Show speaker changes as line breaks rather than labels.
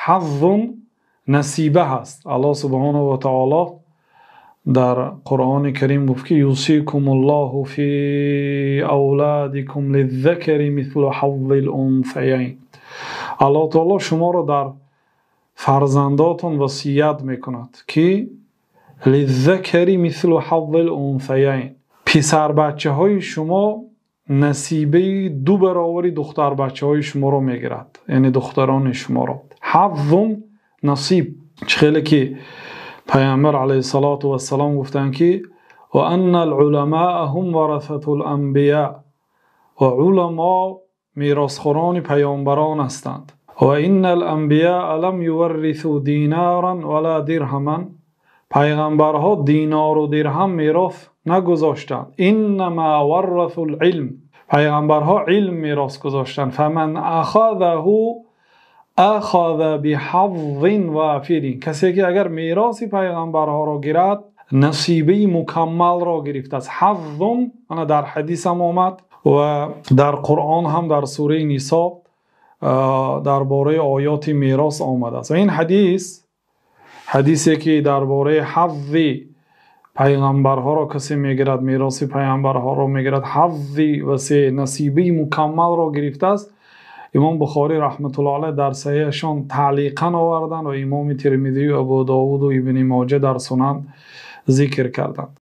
Ҳаззун насиба ҳаст. Аллоҳ субҳонаҳу ва таъоло дар Қуръони Карим гуфт, ки юсикумуллоҳу фи авлодикум лиззакари мислу ҳаззил унсаяйн. Аллоҳ таъоло шуморо дар фарзандонатон васият мекунад, ки лиззакари мислу ҳаззил унсаяйн, писарбачаҳои шумо насибаи ду баробари духтарбачаҳои шуморо мегирад, яъне духтарони шуморо. Ҳаззун насиб. Чӣ хеле ки Паёмбар алайҳиссалоту вассалом гуфтанд, ки ва аннал уламоа ҳум варасатул анбиё, ва уламо меросхӯрони паёмбарон ҳастанд. Ва иннал анбиёа лам юваррису диноран вало дирҳаман, паёмбарҳо динор ва дирҳам мерос нагузоштанд. Иннамо варрасул илм, паёмбарҳо илм мерос гузоштанд. Фаман ахазаҳу ахаза биҳаззин вофир, касе ки агар мероси паёмбарҳоро гирад, насибаи мукаммалро гирифтааст. Ҳаззун дар ҳадис ҳам омад ва дар Қуръон ҳам дар сураи Нисо дар бораи оятҳои мерос омадааст. Ва ин ҳадис, ҳадисе ки дар бораи ҳаззи паёмбарҳоро касе мегирад, мероси паёмбарҳоро мегирад, ҳаззи васеъ, насибаи мукаммалро гирифтааст. Имом Бухорӣ раҳматуллоҳи алайҳ дар саҳеҳашон таълиқан оварданд ва Имом Термизӣ ва Абӯдовуд ва Ибни Моҷа дар Сунан зикр карданд.